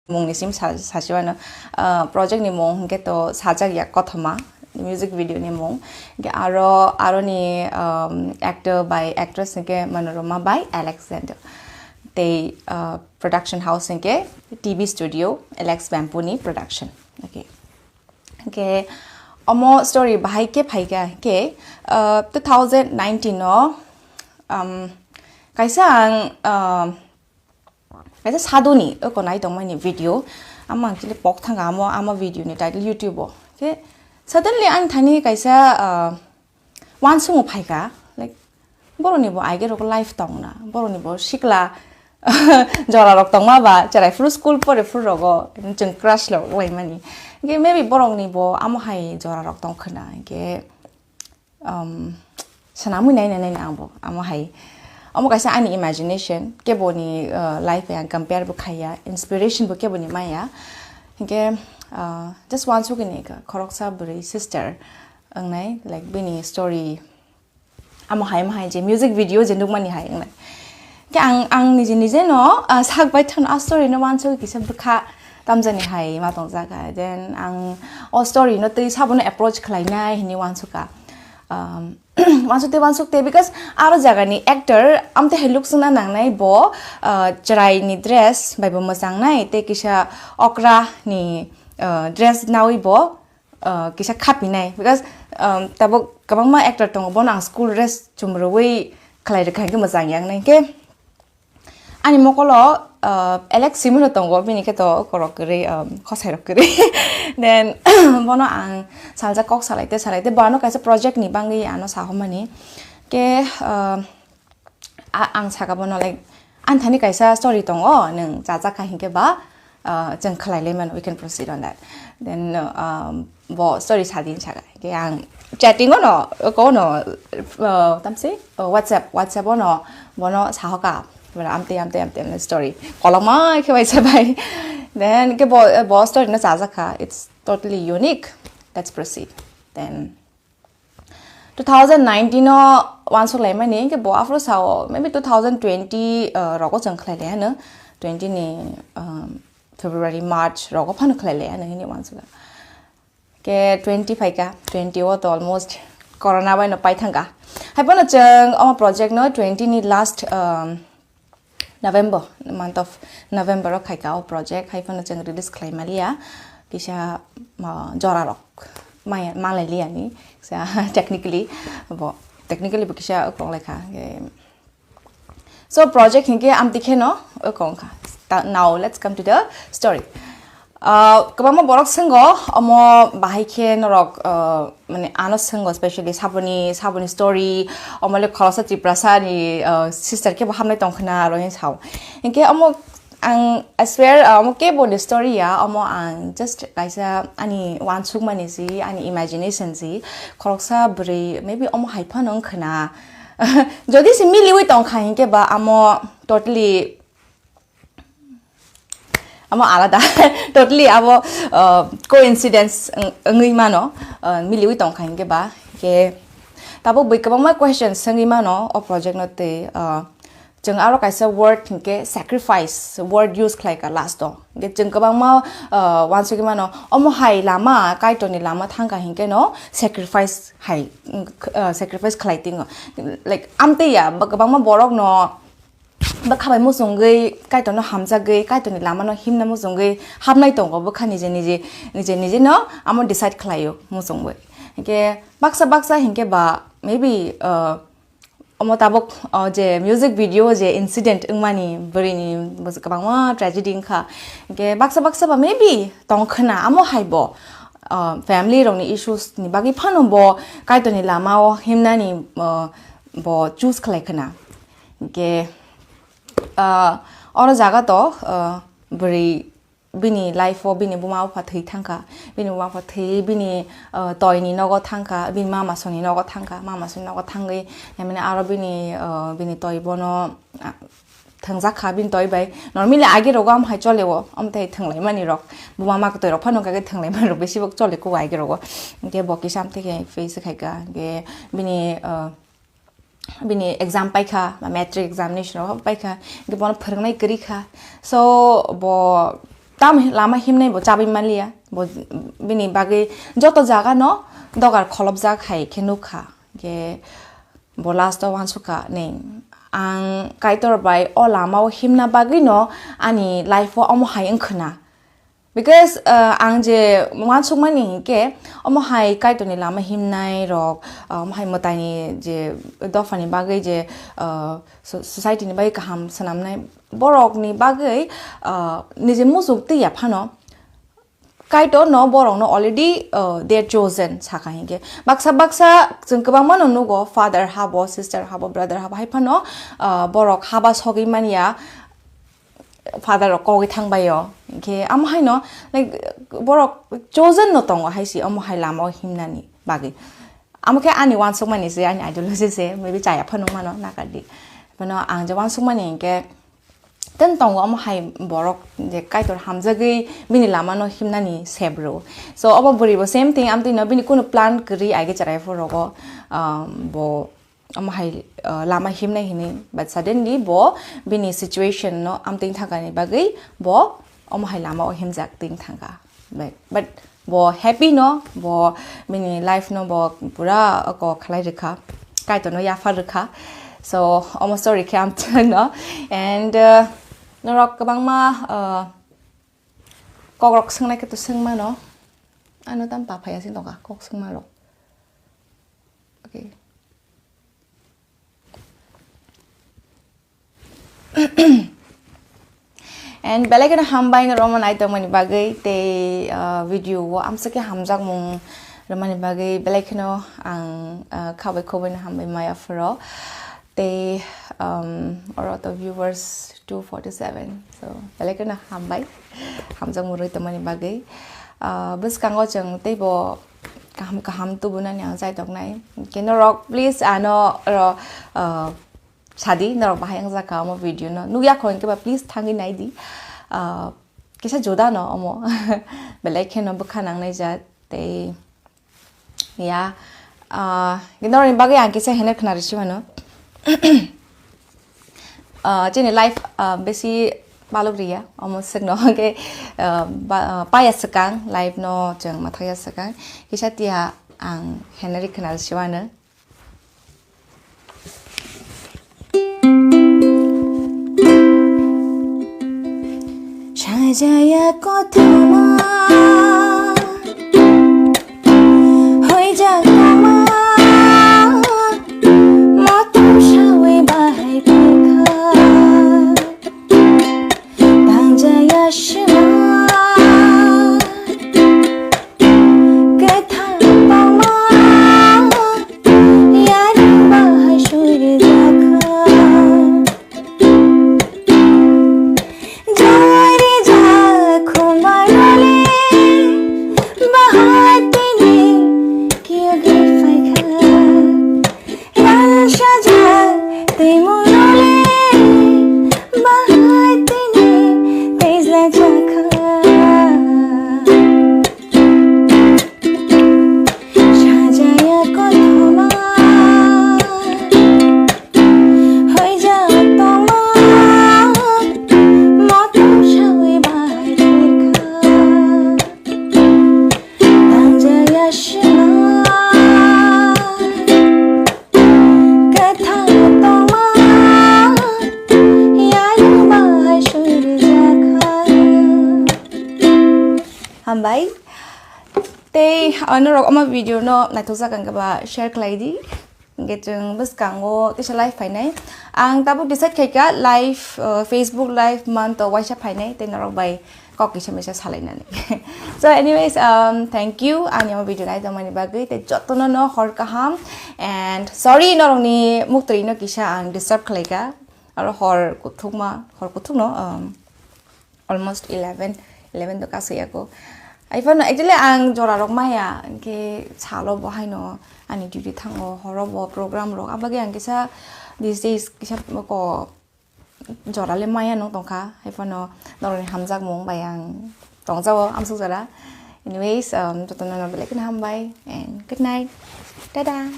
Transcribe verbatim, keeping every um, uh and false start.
mungni sim sa-, sasiwano, ah, project ni mung hwnkhe to sajak ya kothoma, music video ni mung. Hwnkhe aro, aroni, um, actor by actress hwnkhe Manorama by Alexander. Tei, ah, production house hwnkhe T V Studio, Alex Bampu ni production. Okay. Hwnkhe omo story bahai khe phaikha hwnkhe, ah, two thousand nineteen o, um, kaisa ang, ah, kaisa saduni oko nai tongmani video. Amo ang chini pok thanga amo, amo video ni title YouTube o. Hwnkhe suddenly ang thani kaisa, ah, uansukmung phaikha, like, borokni bo aige rok life tongna, borokni bo sikla jora rok tongma ba, cherai phuru school pore phuru rogo chwng crush rok laimani. Hwnkhe maybe borokni bo amo hai jora rok tong khwna, hwnkhe, um, swnamwi naina naina ang bo amo hai. Amo kaisa ani imagination, keboni, uh, life ang compare bo khaiya, inspiration bo keboni maya. Hwnkhe, uh, just uansukgwi naikha, khoroksa bwrwi sister wngnai, like, bini story amo hai, amo hai je music video je nukmani hai wngnai. Khe ang, ang nije nije no, ah, sak bai thano a story no uansuk kisa bwkha tamjani hai ma tongjaga. Then ang o story no tei sabono approach khlainai hinwi uansukha. Um, uansuk tei uansuk tei because aro jagani actor amte hai look sungna nangnai bo, ah, chwraini dress bai bo mwchangnai tei kisa okra ni, ah, dress nawi bo uh, kisa khapinai, because, um, tabuk kwbangma actor tongo, bono ang school dress chumrwi khlai rwkha hwnkhe mwchang ya wngnai. Hwnkhe ani mokolo, uh, Alex Simino tongo, bini khe to korok kwrwi, um, khosai rok kwrwi. Then bono ang salsa kok salai te salai te, bo ano kaisa project ni bagwi ano sahomani. Khe, uh, A-, ang saka bono, like, ang thani kaisa story tongo, nwng chajak kha hinkhe ba, uh, chwng khlai lai mano, we can proceed on that. Then, um, bo story sa di saka, hinkhe ang chatting ono, ko ono, uh, tamsi, uh, WhatsApp, WhatsApp ono, bono sahoka, bora amte, amte, amte, amte story. Kolokma khe bai sa bai. Then, ke bo, bo story no chajak kha, it's totally unique. Let's proceed. Then, two thousand nineteen o uansuk laimani, hwnkhe bo aphuru sao, maybe two thousand twenty, uh, rogo chwng khlai lai ano, twenty ni, um, February, March rogo phano khlai lai ano hini uansukha. Ke twenty phaikha, twenty o to almost corona bai no pai thangkha. Hai phano chwng omo project no twenty ni last, um, November, month of November o khaika o project, hai phano chwng release khlai maliya, kisa, ah, jora rok maya, malai liya ni, kisa technically bo, technically bo kisa kong lekha. So project hinkhe amtwi kheno kong kha. Ta-, now let's come to the story. Ah, kwbangma borok swngo, omo bahai khe norok, ah, mane ano swngo, specially saboni, saboni story, omo le khoroksa Tiprasa ni, ah, sister khe bo hamlai tong khna aro hin sao. Hinkhe omo ang, I swear, ah, omo khe boni story ya, omo ang just kaisa ani uansukmani si, ani imagination si, khoroksa bwrwi, maybe omo hai phano wng khna. Jodi se miliwi tong kha hinkhe ba amo totally amo alada, totally abo, uh, coincidence wng-, wngwi mano, uh, miliwi tong kha hinkhe ba, hinkhe tabuk bui kwbangma questions swngwi mano o project no tei, uh, chwng aro kaisa word hinkhe sacrifice word use khlai kha last o, hinkhe chwng kwbangma, uh, uansugwi mano omo hai lama, Kaitorni lama thang kha hinkhe no sacrifice hai, uh, sacrifice khlai tingo, like, amtwi ya, ba-, kwbangma borok no bwkha bai muchungwi, Kaitorno hamjagwi, Kaitorni lamano himna muchungwi hapnai tongo, bwkha nije nije, nije nije no amo decide khlaio muchungwi. Hinkhe baksa baksa hinkhe ba maybe, uh, omo tabuk, uh, je music video je incident wngmani bwrwini bo kwbangma tragedy wngkha. Hinkhe baksa baksa ba maybe tong khna amo hai bo, uh, family rokni issues ni bagwi phano bo Kaitorni lamao himnani, uh, bo choose khlai khna. Hinkhe, ah, oro jaga to, ah, bwrwi bini life o bini buma bupha thwi thangkha, bini buma bupha thwi bini, ah, toini nogo thangkha, bini mama soni nogo thangkha, mama soni nogo thangwi, emini aro bini, ah, bini toi bono, ah, thwngjak kha bini toi bai. Normally age rogo am hai chole o, am tei thwnglai mani rok, buma ma toi rok phano kage thwnglai mani rok besi bo chole ko age rogo. Hinkhe bo kisa am tei khe face khai kha, hinkhe bini, ah, bini exam paikha, ba matric examination rok paikha, hinkhe bono phwrwngnai kwrwi kha. So, bo tam lama himnai bo chabwi manliya, bo bini bagwi joto jaga no dogar kholopjak hai khe nukha. Khe bo last o uansukha ni, ang Kaitor bai o lama o himna bagwi no ani life o omo hai wngkhwna. Because, uh, ang je uansukmani hinkhe omo hai Kaitor ni lama himnai rok, uh, omo hai mwtai ni je dopha ni bagwi je, uh, so-, society ni bagwi kaham swnamnai borok ni bagwi, uh, nije muchuk twi ya phano Kaitor no borok no already, uh, they are chosen sakha hinkhe. Baksa baksa chwng kwbangma no nugo, father habo, sister habo, brother habo, hai phano, uh, borok haba sogwi manya, father rok kogwi thangbaio. Hinkhe amo haino, like, borok chosen no tongo hai si, omo hai lama o himnani bagwi. Amo khe ani uansukmani se, ani ideology se, maybe chaya phano mano, nakardi. Phano ang je uansukmani hinkhe, ten tongo omo hai borok je Kaitor hamjagwi bini lama no himnani sebro. So, obo bwrwi bo same thing, amtwi no bini kunu plan kwrwi aige cherai phuru rogo, um, bo omo hai, uh, lama himnai hinwi, but suddenly bo bini situation no amtwi thangani bagwi bo omo hai lama o himjak twi thangkha. But, but bo happy no, bo bini life no bo pura oko khlai rwkha, Kaitor no yaphar rwkha. So, omo story khe amtwi no. And, uh, norok kwbangma, uh, kokrok swngnai khe to swngmano. Ano tam pa phaiya sing tongkha kok swngma rok. Okay. And belai kheno hambai no romani naitongmani bagwi tei, uh, video o amswk khe hamjakmung romani bagwi belai kheno ang, uh, khabai khoboi no hambai maya phuru. Tei, um, oro to viewers two forty seven. So, belai kheno hambai. Hamjakmung rwi tongmani bagwi. Uh, bwskango chwng teibo kaham kaham tubunani ang chai tongnai. Khe norok, please, ano oro, uh, sadi, norok bahai wngjakha omo video no. Nukya kho hinkhe ba, please, thangwi naidi. Uh, kisa juda no omo. Belai kheno bwkha nangnai jat. Tei Ya, ah, norokni bagwi ang kisa heno khna rwsi mano. Ah, chini life, ah, besi balok riya, omo swkno hwnkhe, ah, ba-, ah, paya swkang, life no chwng mathakya swkang. Kisa tiya ang heno ri khna rwsi mano. Sajaya kothoma, hoijak tongma, motom sawi bahai phaikha. Tangjaya sima, kwthang tongma, yarwng bahai surijakha. Jari jakhumai role, bahai tini kiyogwi phaikha. Rang sajak tei mung role, bahai tini tei jakha. Sajaya kothoma, hoijak tongma, motom sawi bahai phaikha. Tangjaya sima, kwthang tongma, yarwng bahai surijakha. Hambai. Tei, ah, norok omo video no naithokjak hwnkhe ba share khlai di. Hwnkhe chwng bwskango kisa live phainai. Ang tabuk decide khaikha live, uh, Facebook live month o waisa phainai tei norok bai kok kisa misa salainani. So anyways, um, thank you ani omo video naitongmani bagwi tei jotono no hor kaham and sorry norokni muktwi no kisa ang disturb khlaikha. Aro hor kuthukma, hor kuthukno, um, almost eleven, eleven to kasui ako. Ai phano actually ang jora rok maya, hwnkhe salo bo haino ani duty thango, horo bo program rok, abagwi ang kisa these days kisa ko jora le maya nung tongkha, hai phano norokni hamjakmung bai ang tongjao amsuk jora. Anyways, um, jotono no belai kheno hambai and good night. Tada!